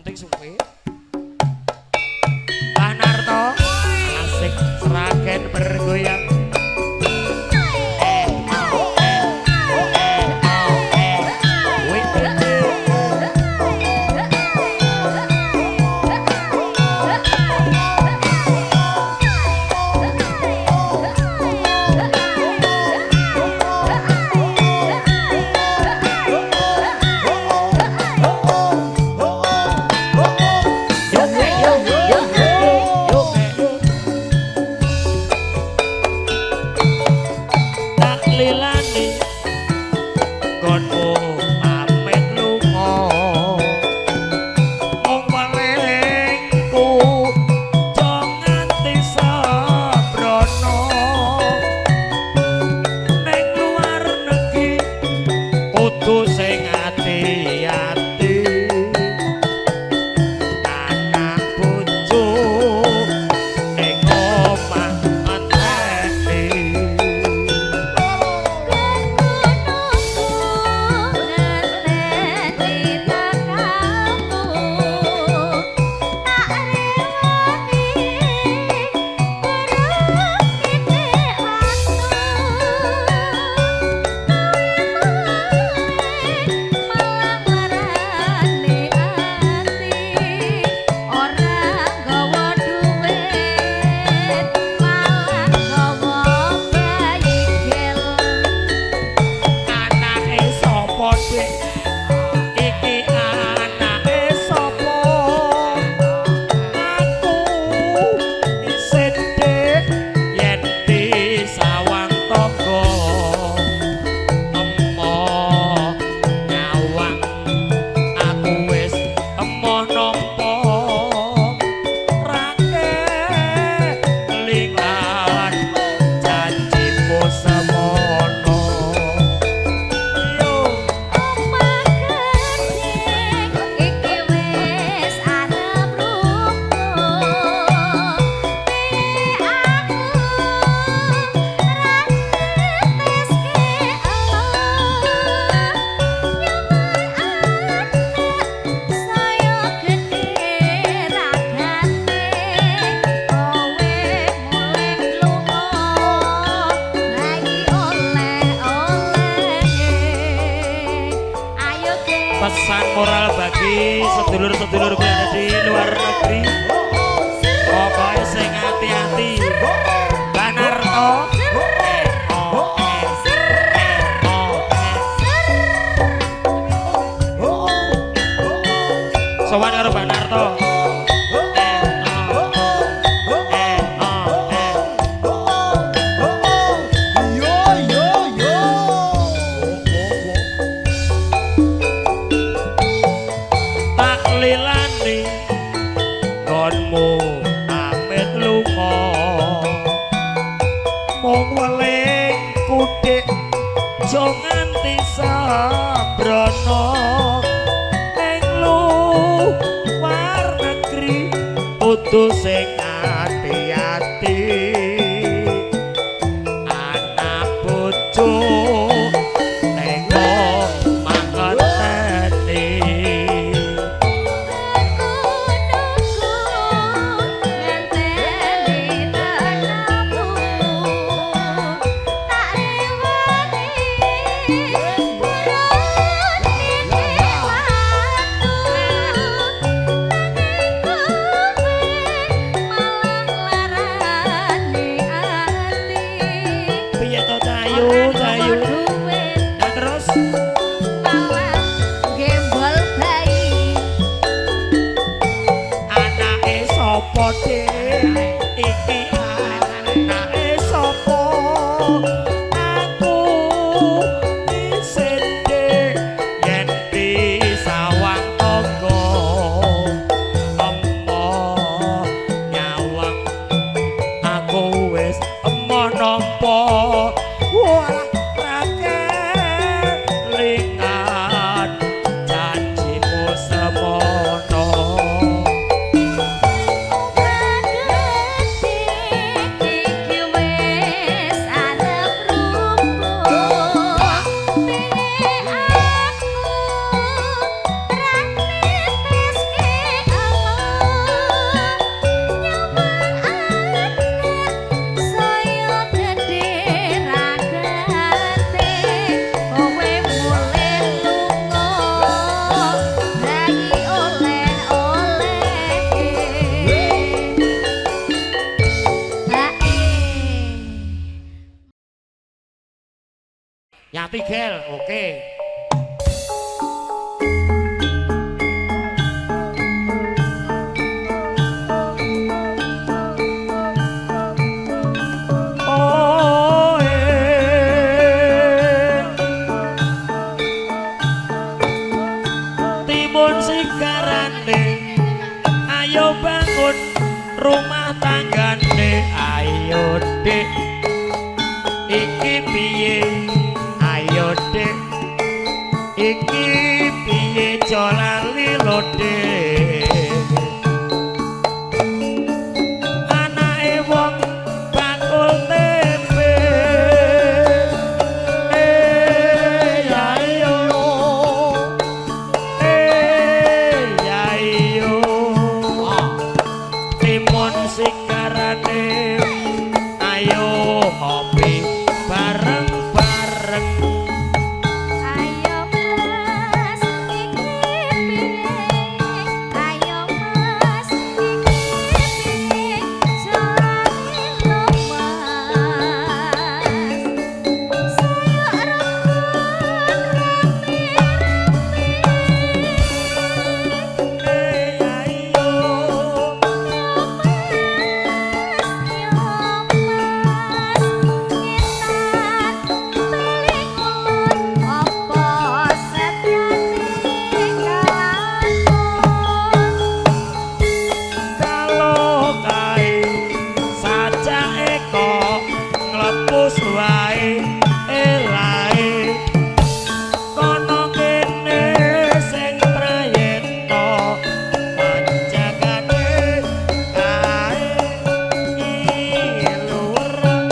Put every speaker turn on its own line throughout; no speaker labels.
Penting suwe. Panarto asik Sragen bergoyang. Pesan moral bagi sedulur-sedulurku yang ada di luar negeri, pokoknya sing hati-hati. Banarto sowan karo Banarto. Nganti sambrono ning luar negeri kudu sing ati-ati, anak bojo ning omah ngenteni.
Aku
Yati Gel, oke. Oh, timun sigarane, ayo bangun rumah tanggane, ayo Dik, iki piye, ayo Dik, iki piye, aja lali lho Dik. Anake wong bakul tempe, ya iyo, ya iyo, timun sigarane, ayo ngopi bareng-bareng.
Ayo Mas iki piye, ayo Mas iki piye, jane lho Mas, saya rembug rame-rame.
Ya iyo,
Yo Mas, ngetan peling ulun apa setyane kalakon.
Kalau kae sajake kok nglepus wae elae, kono kene sing prayetna panjagane kae ilureng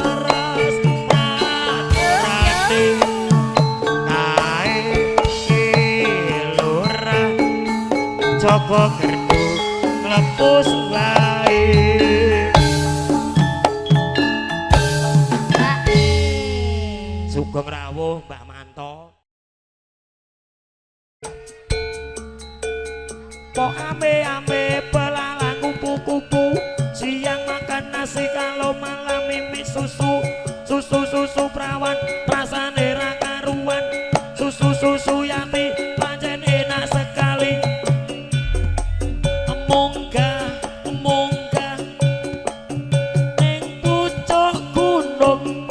leres rati kae ilureng jaga gerdu nglepus wae. Sugeng rawuh Mbah Manto. Pok ame-ame belalang kupu-kupu, siang makan nasi kalau malam mimi susu. Susu-susu prawan rasane ra karuan, susu-susu Yati pancen enak sekali. Munggah munggah ning pucuk gunung,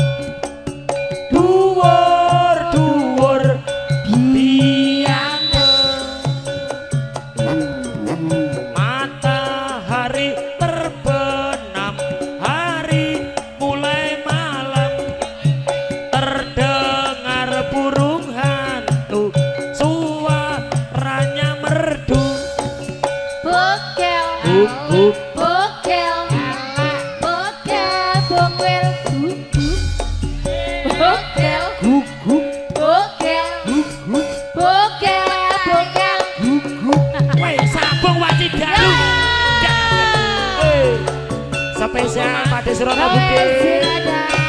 dhuwur dhuwur biange, matahari terbenam, hari mulai malam, terdengar burung hantu suaranya merdu.
Bokel,
Guguk
bokel, bokel, bokel, guguk, bokel,
guguk
bokel,
guguk
bokel, bokel.
guguk. Weh, sabung wati dalu. Spesial Pak Desrono Budi.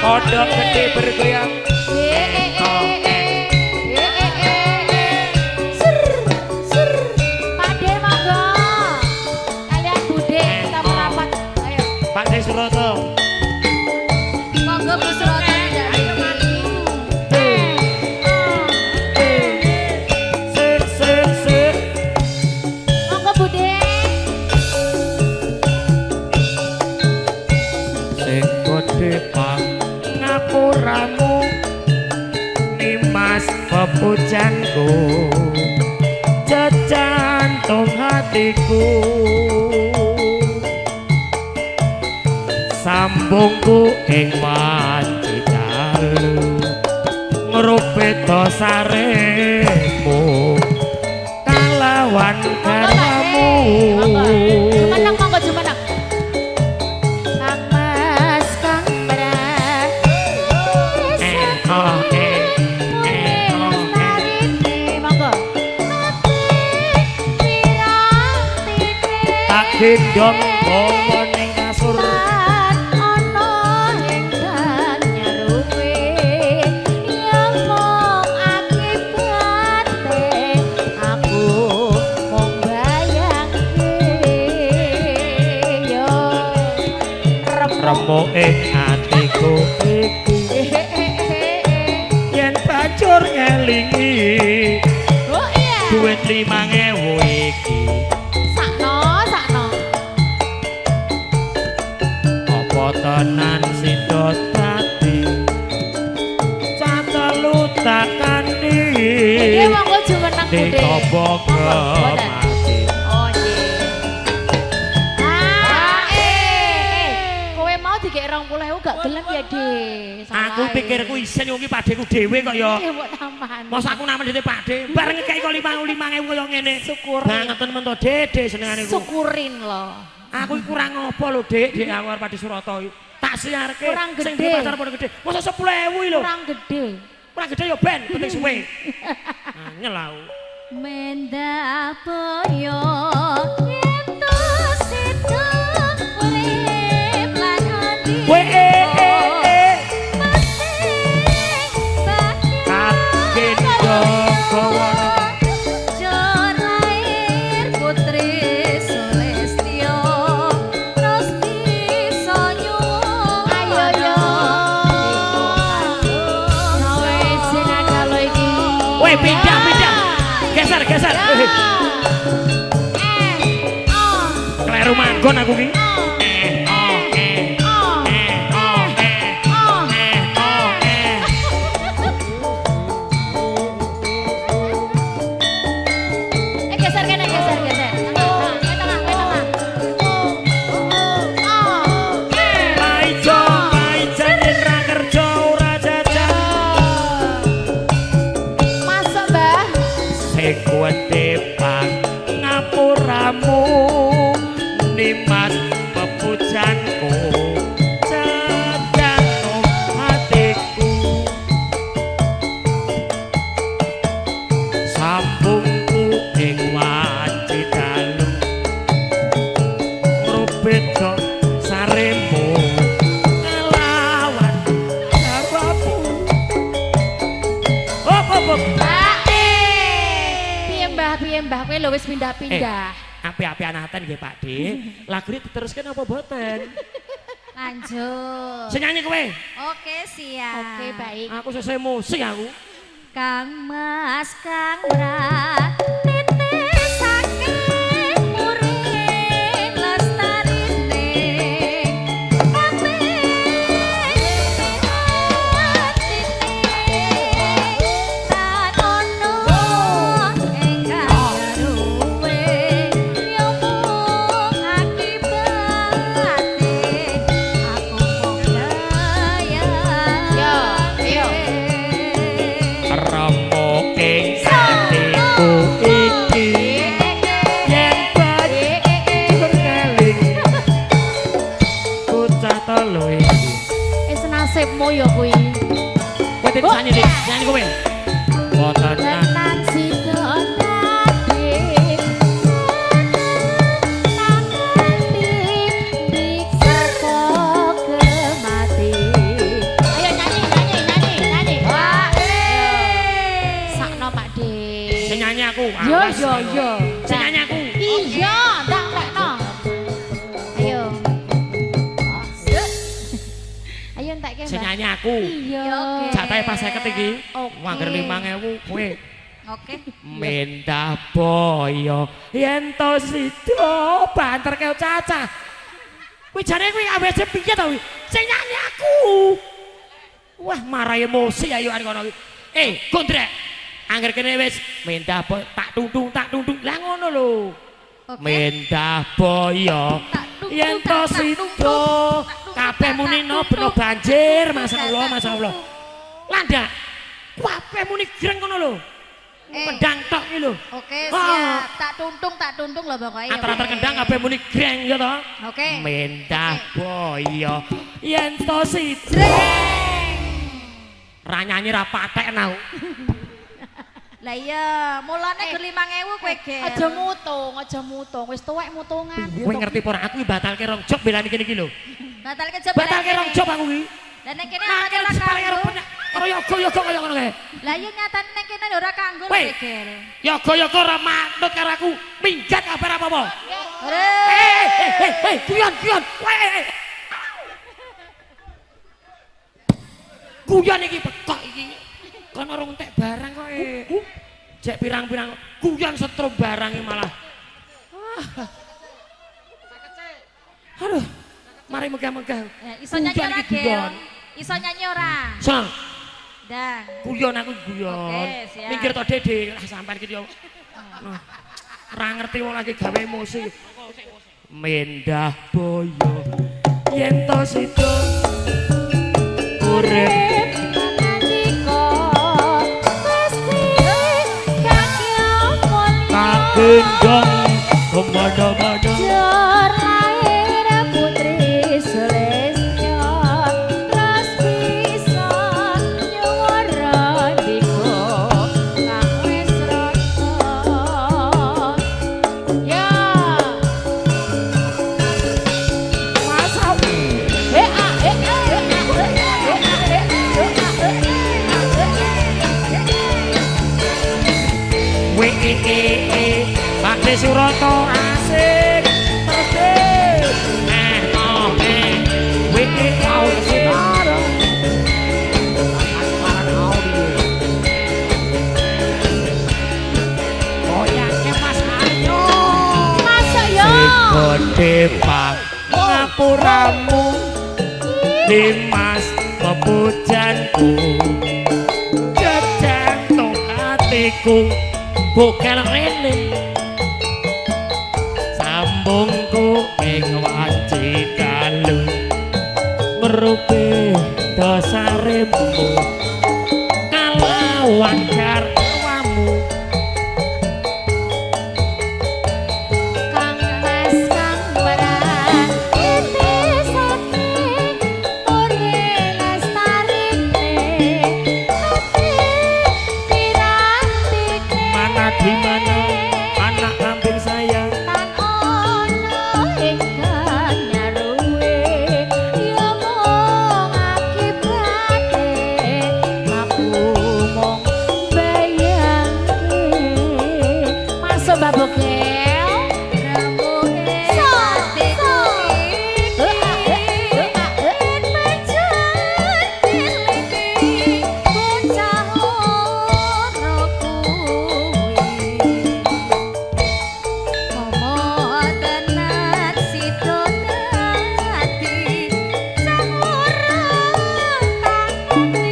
Pondok Gede bergoyang.
Pakde monggo. Kalian Bude kita merapat. Ayo.
Pak Desrono.
Monggo Bu Suroto tidak.
Ayo maju. Sik sik sik.
Monggo Bude.
Sing gedhe kang ngapuramu Nimas pepujanku, jejantung hatiku, sambungku ing wanci dalu ngrupit dosaremu kalawan
Monggo Pakde.
garwamu.
Monggo. Jumeneng monggo jumeneng. Kang Mas Kang Pra.
Oh, eh, eh, oh, eh.
Monggo.
Tak gendong bawa ning kasur,
Ana ingkang nyaruwe ya mung akibate aku mung bayangke yo
remuk ing atiku iki.
dielingi.
Oh iya.
Duit 5.000 iki.
Sakno, sakno.
Apa tenan sida dadi cah telu tak kandi.
Iki monggo jumeneng Bude.
Dikopo mati.
Oh nggih. Ah, kowe mau dikek 20.000 gak gelem ya, Dik.
Aku pikirku isin wong iki padheku dhewe kok ya.
Nggih mbok tambahan.
Mosok aku namen dhewe padhe, bareng ngekeki kok 5.000 kaya ngene.
Syukurin.
Bangeten men to, Dede senengane ku.
Syukurin lho.
Aku iki kurang apa lho, Dik? Dik aku arep Padi Surata iki. Tak siarke
Kurang
sing
gede.
di pasar padha gede. Mosok 10.000 iki lho.
Kurang gede.
Kurang gede ya ben, penting suwe. Angel aku.
Mendak boyo yen to sida urip lan ati.
Kowe Kagendho gawa
Jor lahir putri Sulistyo terus bisa nyuwun.
Ayo yo. Gawe jenaka lo iki.
Woi, pindah, pindah. Geser, geser. Kleru manggon aku ki. Eh, oh, eh. Eh, oh, eh. Eh, oh, eh.
Eh geser kene, geser, geser. Tengah, tengah, tengah.
Paijo, paijan yen ra kerja ora jajan.
Masuk, Mbah.
Sing kuwate pang ngapuramu nimas pepujanku sejantung hatiku sambungku ing wanci dalu ngrubeda saremu nglawan jawabmu. Hop hop hop.
Piye Mbah, piye Mbah, kowe lho wis pindah-pindah.
Api-api anaten nggih Pak De. Lagune diteruske napa mboten?
Lanjut.
Sing nyanyi kowe.
Oke, siap.
Oke, baik.
Aku sesuk emosi aku.
Kang Mas Kang Ra titisake muring lestarine kabeh atine tan ono ingkang ruwe yo mung akibate aku mung daya.
Yo, yo.
Rama ing atiku iki yen banjur keling bocah telu iki.
Wis nasibmu ya kuwi.
Kowe titip nyanyi Dik, nyanyi kowe. Boten
Tenan sida dadi takati dikso kemati. Ayo nyanyi nyanyi nyanyi nyanyi. Sakno Pak De.
Sing nyanyi aku.
Yo
Awas.
yo yo.
Sing nyanyi aku.
Iya, ndak tekno. Ayo. Ayo entekke,
Sing
Mbak.
nyanyi aku.
Iya.
Oke.
Jatahe pas 50 iki.
Oke.
Wangger 5.000 kowe.
Oke.
Mendah boyo yen to sida banter kaya cacah. Kuwi jane kuwi awake piye to kuwi? Sing nyanyi aku. Wah, marai emosi ayo arek kono kuwi. Eh, gondrek. Angger kene wis mendah boyo tak tungtung tak tungtung. Lah ngono lho.
Oke.
Mendah boyo
Tak tungtung,
yen to
tak
sida
tungtung, tak tungtung,
kabeh
tak
muni no
tungtung.
beno banjir, masyaallah,
Tak
masyaallah.
tungtung.
Landak. Kabeh muni greng ngono lho.
Eh.
Kendang tok iki lho.
Oke,
Ah.
siap. Tak tuntung lho pokoknya.
Ater-ater kendang kabeh muni greng ya to.
Oke.
Mendah
Oke.
boyo yen to sida.
Jreng.
Ra nyanyi ra patek aku.
Lah iya, mulane gur 5.000 kowe, Ger.
Aja mutung, aja mutung. Wis tuwek mutungan.
Kowe ngerti apa ora aku batalke rong job belani kene iki lho.
Batalke job.
Batalke rong job aku iki.
Lah nek kene
Nah,
apa
kene
ora
paling arep
kanggo?
karo yoga-yoga kaya ngono kae.
Lah iya nyatane nek kene ora kanggo lho
Weh.
kowe, Ger.
Yoga-yoga ora manut karo aku. Minggat kabeh ora apa-apa.
Ore.
Eh, eh, eh, eh, guyon, guyon. Weh. Guyon iki pekok iki. Kono rong entek barang kok e. Jek pirang-pirang guyon setrum barange malah. Aduh, mari megah-megah.
Iso nyanyi ora, Gel? Iso nyanyi ora?
Sang.
Dang.
Guyon aku guyon. Minggir to Dede, lah sampean iki yo. Ora ngerti wong lagi gawe emosi. Mendah boyo yen to sida urip
nalika mesti kaya
kagendong kemana-mana
jor lahir putri Sulistya terus bisa nyuwara dika kang wis rata ya
W E E E Pakde Suroto asik terus deh oh W E A Sutara goyangke Mas Aryo
masuk yo
sing gedhe pangapuramu Dimas pepujanku jejantung atiku bukel rene sambungku ing wanci dalu merupi dasaremu kalawan garwamu
Kang Mas Kang Bara iti saking ore lestarine ati pirantike
mana di mana anak kambing saya
tan ono ingkang nyaruwe ya mung akibate aku mung bayangke masuk Mbak Bogel
Remuke atiku iki yen pacar tiliki bocah loro kuwi momo tenan sida dadi cah ora tangani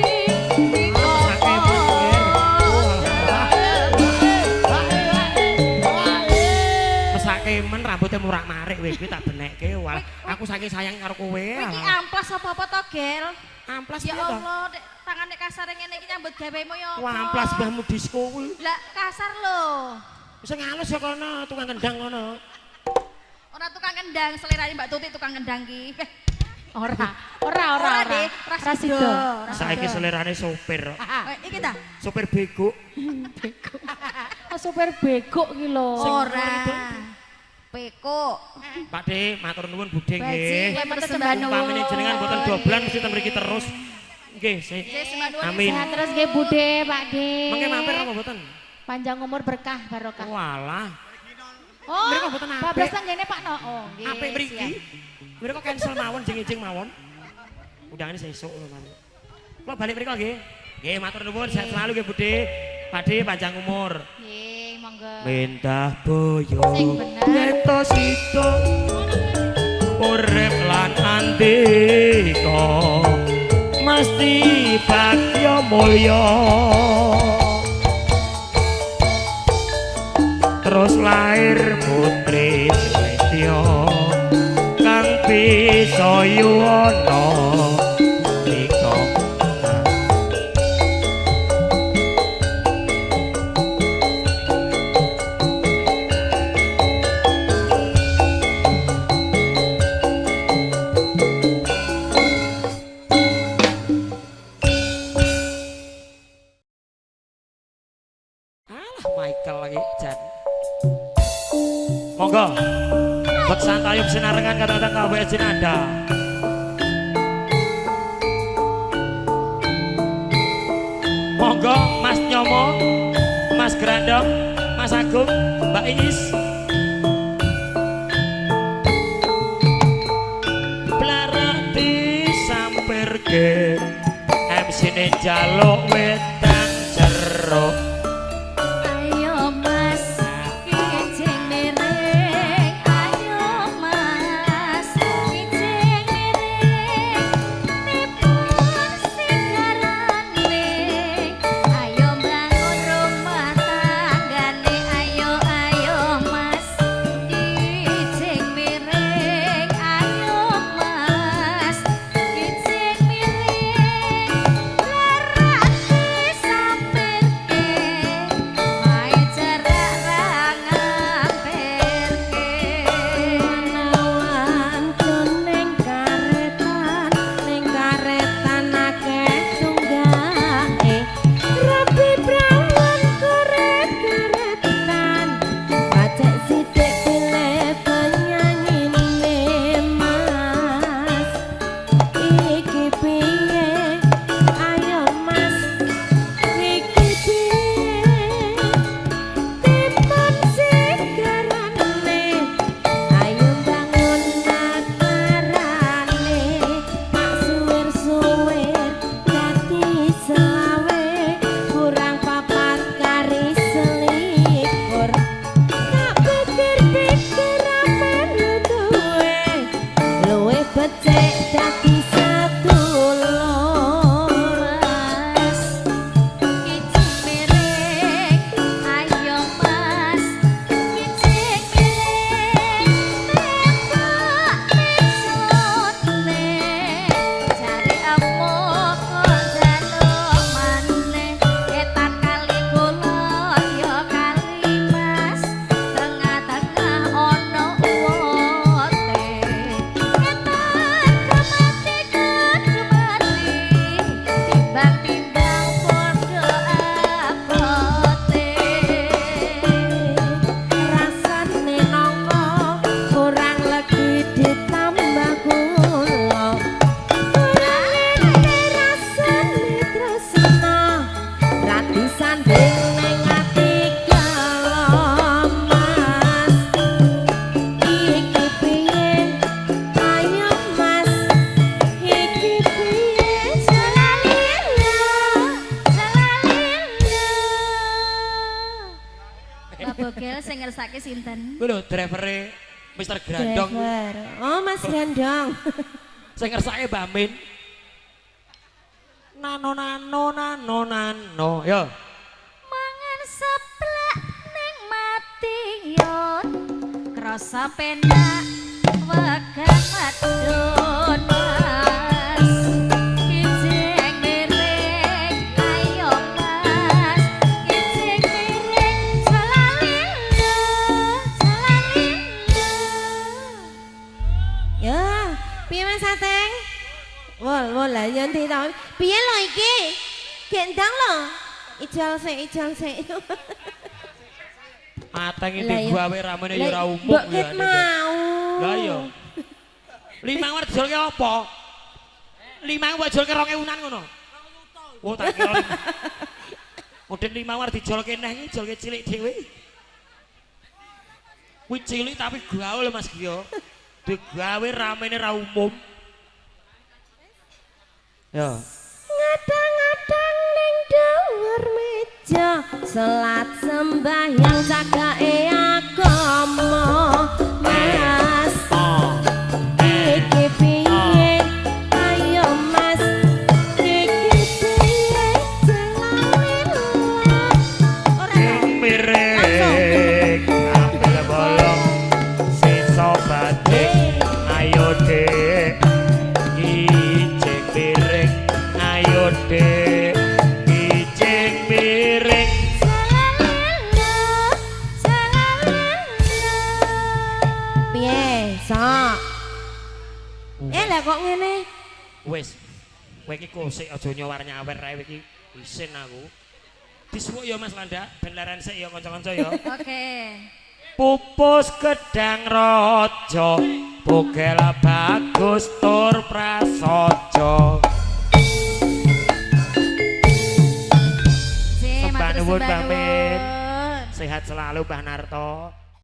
Mesake men rambutnya murak-marik kowe iki tak benekke walah aku saking sayang karo kowe.
Iki amplas apa-apa to, Gel?
Amplas
Ya
piye to?
Allah, nek tangane kasare ngene iki nyambut gawemu ya apa?
Wah, amplas mbahmu disko kuwi.
Lah kasar lho.
Sing halus ya kono, tukang kendang kono.
Ora tukang kendang, selerane Mbak Tuti tukang kendang ki.
Ora, ora, ora,
Ora, Dek, ora
ora
sido.
sido.
Saiki selerane sopir kok.
Iki ta?
Sopir bego.
Ah, sopir bego ki lho.
Ora. Peko.
Pak De, matur nuwun Bude
Baji,
nggih.
kowe
Matur
sembah
nuwun.
Umpamine jenengan boten doblan mesti ten mriki terus. Nggih, sih.
Nggih, sembah nuwun.
Amin.
Sehat terus nggih Bude, Pak De.
Mengke mampir apa boten?
Panjang umur berkah barokah.
Walah,
Oh,
Mriko mboten apik.
bablas teng kene Pak No. Oh, nggih.
apik mriki.
siap.
Mriko cancel mawon jeng-jeng mawon. Undangane sesuk lho, Mas. Kula balik mriko nggih. Nggih, matur nuwun sehat selalu nggih Bude. Pak De panjang umur.
Nggih, monggo.
Mentah boyo
Sing bener.
Nyeto sida urip lan andika mesti bagya mulya terus lahir putri Sulistya kang bisa yuwana nika. Alah Michael lagi jan. Monggo. Beksan tayub sinarengan kadang-kadang KWS Jinada. Monggo Mas Nyomo, Mas Grandong, Mas Agung, Mbak Iis. Blarati sampirke MC-ne njaluk wedang jeruk.
Ayo Mas kijing miring, ayo Mas kijing miring, tipun sigarane, ayo bangun rumah tanggane, ayo ayo Mas kijing miring, ayo Mas kijing miring, larake sampirke, mae cerak ra ngampirke.
Menawan ning karetan, ning karetan akeh tunggake. Rabi prawan koret-karetan, pacek sithik pilih penyanyine Mas. Iki piye? Ayo Mas, iki piye? Timun sigarane, ayo bangun nakarane, mak suwir-suwir dadi selawe, kurang papat kari selikur. Tak pikir-pikir amen duwe, luwih becik dadi sedulur.
Mas kijing miring, ayo Mas kijing miring, tembak mesone, jare amuk kok jaluk maneh, etan kali kulon ya kali Mas, tengah-tengah ono uwote, etan kemati kudu mati, timbang-timbang padha abote.
Rasane nangka kurang legi ditambah gula. Kurang ngene rasane tresna, ra disanding ning ati gelo Mas. Iki piye? Ayo Mas, iki piye?
Jalalilo, jalalilo. Mbak Bogel sing ngersake sinten?
Kuwi lho drivere Mr. Grandong.
Driver. Oh, Mas Grandong.
Sing ngersake Mbah Min. Nano nano nano nano. Yo.
Mangan seplak ning Madiun, krasa penak wegah madun Mas. Kijing miring, ayo Mas kijing miring, jalalilo, jalalilo.
Ya, piye Mas Ateng? Wol, wol lah ya ndi to? Piye lho iki? Gendang lho. Ijal sik, ijal sik.
Ateng iki
Lah iya.
digawe ramene ya ora umum
Mbok
ya.
ket mau.
Lah iya. Limang war dijolke apa? Limang war dijolke 2000-an ngono. Oh tak kira. Mudin limang war dijolke neh iki dijolke cilik dhewe. Kuwi cilik tapi gaul Mas Gio. Digawe ramene ra umum. Ya.
Ngadang-ngadang ning dhuwur meja, salat sembahyang cagake agama Mas. Iki piye? Ayo Mas, iki piye? Jalalilo. Ora to?
Miring ambil bolong sisa batik, ayo Dek kijing piring, ayo Dek kijing piring.
Jalalilo, jalalilo.
Piye, sok? Eh lah kok ngene?
Wis kowe iki kosek aja nyawar-nyawer ae iki isin aku. Disuwuk ya Mas Landa, ben leren sik ya kanca-kanca ya.
Oke.
Pupus gedang raja, bogel bagus tur prasaja.
Sembah
nuwun, Mbah Min. Sehat selalu Mbah Narto.